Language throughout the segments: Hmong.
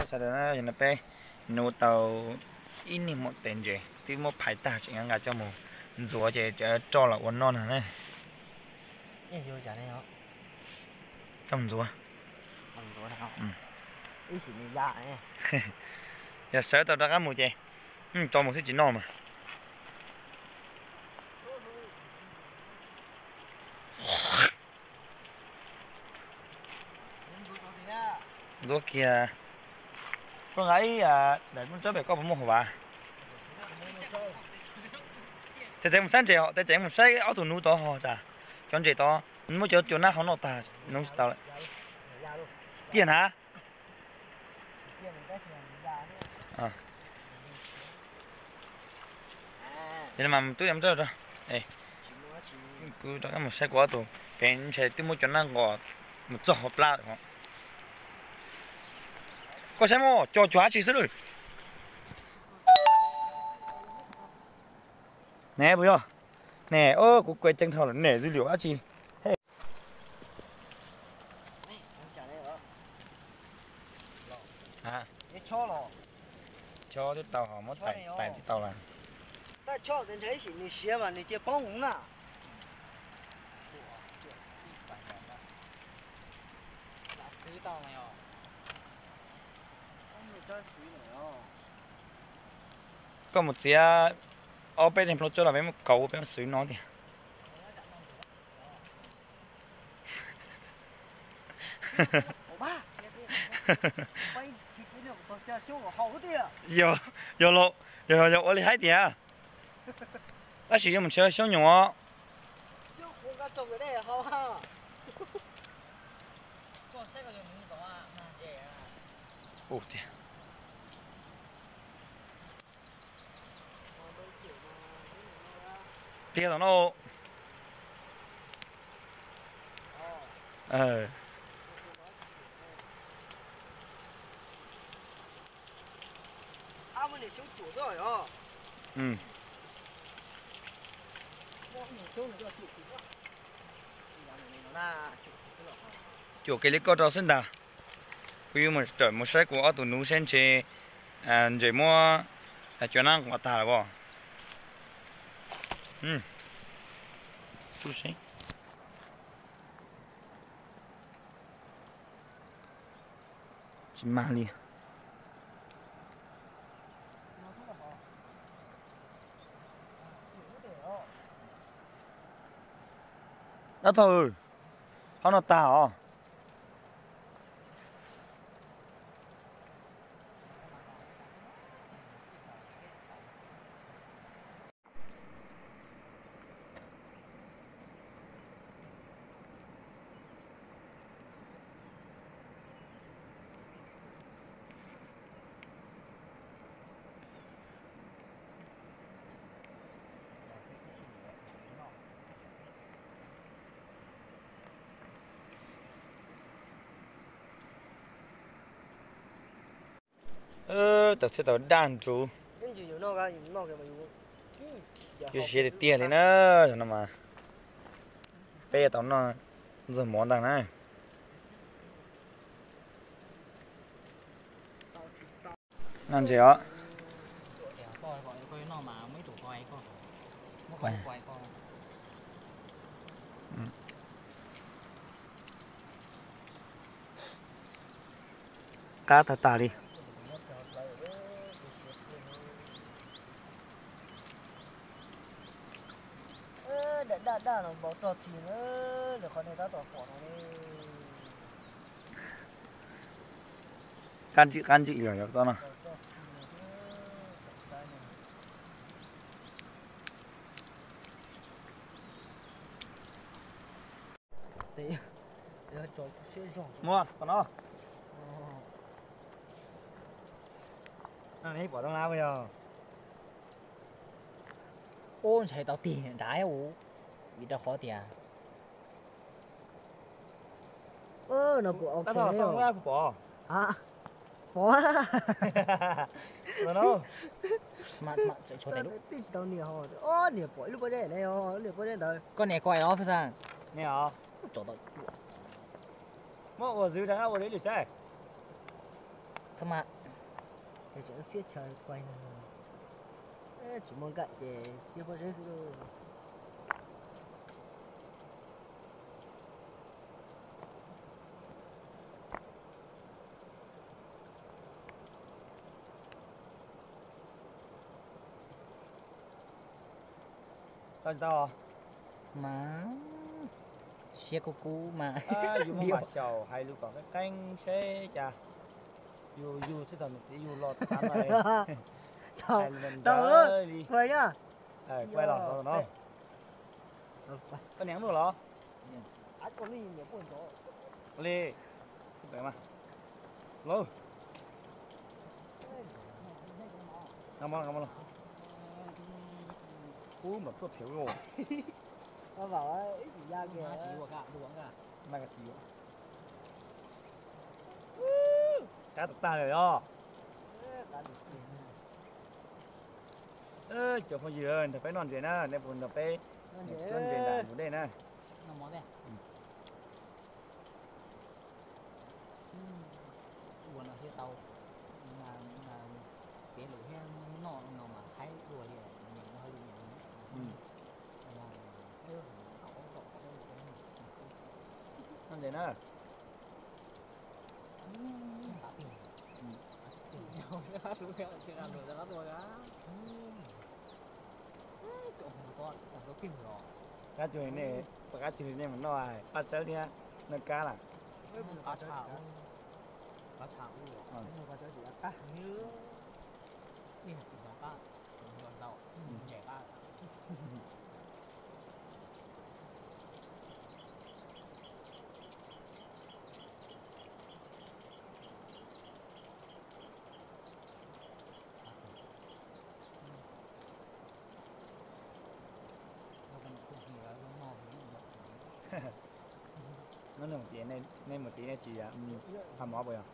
Sawv daws na, yog no peb nuv tau ib niag maum tes ntses twb muab phais tag, tseem nqa coj mus ntxuav ces rau los ua noj no na. Coj mus ntxuav. Yog sawv tau rov qab mus ces tso mus xwb tsis noj mas. Ntxuav kiag. Koj nqa ib daim nplooj tsawb pem, koj puas muaj hauv vav? Tes tseev mus saib ntses, tes tseev mus saib ob tug nuv tod ho tsam cov ntses tod muab cov cua nab hau noj tag, nuv tsis tau lawm. Tiag na. Mas tub yam rau, kuv rov qab mus saib kuv ob tug, pem ntshe twb muab cov nab nqos mus txog hauv plab lawm. Koj saib muaj cov cuag dab tsi xwb lawm. Ne puas yog? Ne, kuv kuv ceeb dhau lawm, ne dwb liam dab tsi. Chob twb tau, ho muab tais tais twb tau lawm. Koj mus txiav ob peb niag nplooj tsawb los peb muab kauv peb xwb no tiag. Yog, yog los, yog, yog ua li hais tias, tab sis yuav mus nrhiav xyoob nyuam os. Ua tiag. Tiag tau no. Cuam kiag li koj rau xwb ntag. Kuv yuav mus tawm mus saib kuv ob tug nuv seb ntshe ntses muab cov nab nqos tag lawm os. Tsis mag li. Dab thaum, qhov no tag os. Tau thiab tau daj nruv. Yuav siav tiag tiag li na, zaum no mas peb tau noj ntxuag mov ntag na. Noj ntses os. Qab tag tag li. Daj daj no npau rog txhij na, lawv qhov nej tab tom pom no ne. Qab ntswj qab ntswj yog yog txoj no. Muab tom no. Pom tau na yog. Ub, ntshai tau tig nrad ub, vim rau qhov tias no puas ok ne? Pom, pom. Twb tsis tau nias ho, nias pom ib lub pob zeb ne, lub nias pob zeb ntawd. Koj nias koj los Faj Xab. Nias os. Muab ua zwv rov qab ua li lwm saib. Txhob mas, ces tseem xiab chaw quaj, tsis muaj nkaim ces xiab pob zeb xwb lauj. Tau tsis tau? Mas siab kub kub mas. Yus muab mam xyaum hais lus kom qeeb qeeb seb cas yus yug txij thaum niam txiv yug los thav no li. Tau li. Kuaj los no. Koj niam luaj los? Li, xib peem mas. Lauj. Nqa mov los, nqa mov los. Ub, npam tuaj phem ua. Mas ka tsis yuav. Qab tag tag lawm os. Cov phooj ywg, nrog peb noj ntses na, nej puas nrog peb noj ntses nram ntug dej na? Ua no thiaj tau, kev lus thiab noj no mas haib dua li, nyeem no hauj lwm nyeem. Noj ntses na. Qab cug, qab cug nej mus noj qab tsawb thiab noj kab lawm. Nej mus tid nej tsis ha mov puas yog?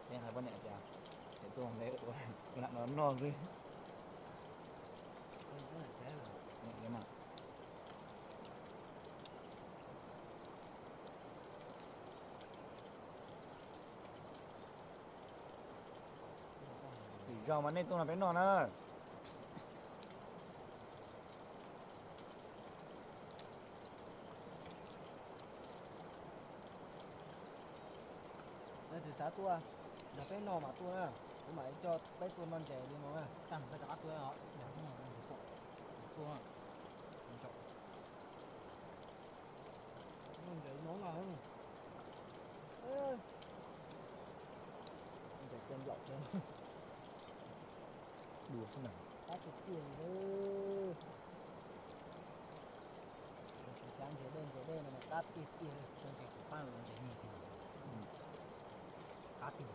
Peb hais poj niam tias, es tuaj nte ua lam no noj xwb. Tim zaus mas nej tuaj no peb noj na. Leej twg xav tuaj, nrog peb noj mas tuaj na, kuv mam li coj peb tuaj noj ntses li no na. Noj ntses no na. Ntses coj nplaum thiab. Dua xwb na. Qab tiag tiag li. Cov ntses dej ntses dej no mas qab tiag tiag li. Cov ntses kuv pab ntses me, qab tiag.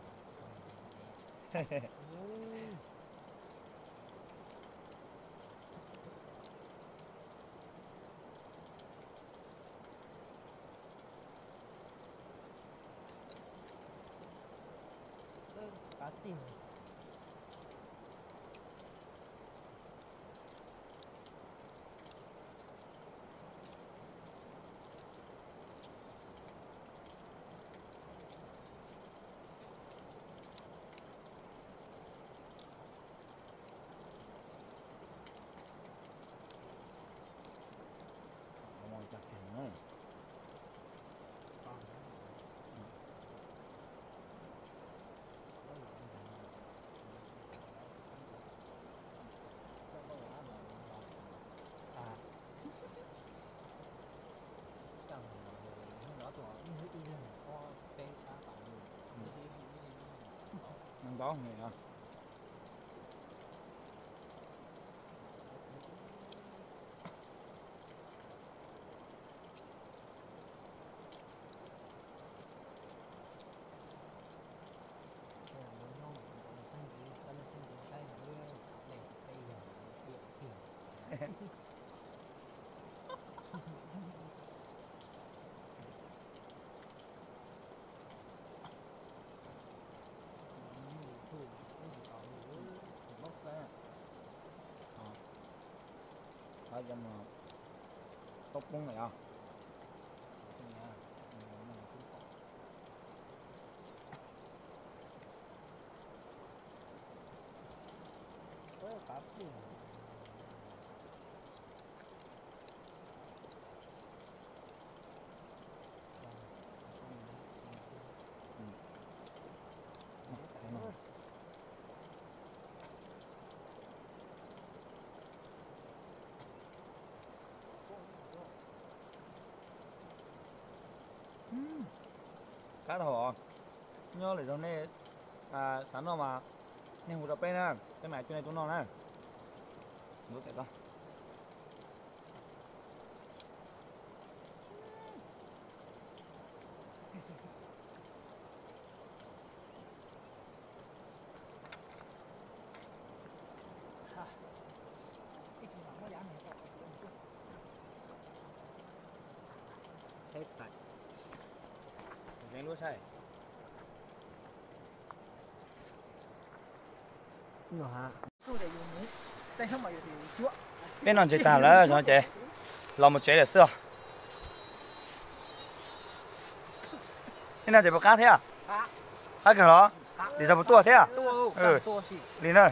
Qab tiag. Ntau heev. Tau poob lawm os. Qab dhau os. Nyob lwm zaus nej xav noj mas nej hu rau peb na, peb mam coj nej tuaj noj na. Lub tes ko. Peb noj ntses tag lawm no ces los mus tsev lawm xwb os. Peb noj ntses puas qab thiab? Qab kawg los? Lis Xas puas tuaj thiab? Li na.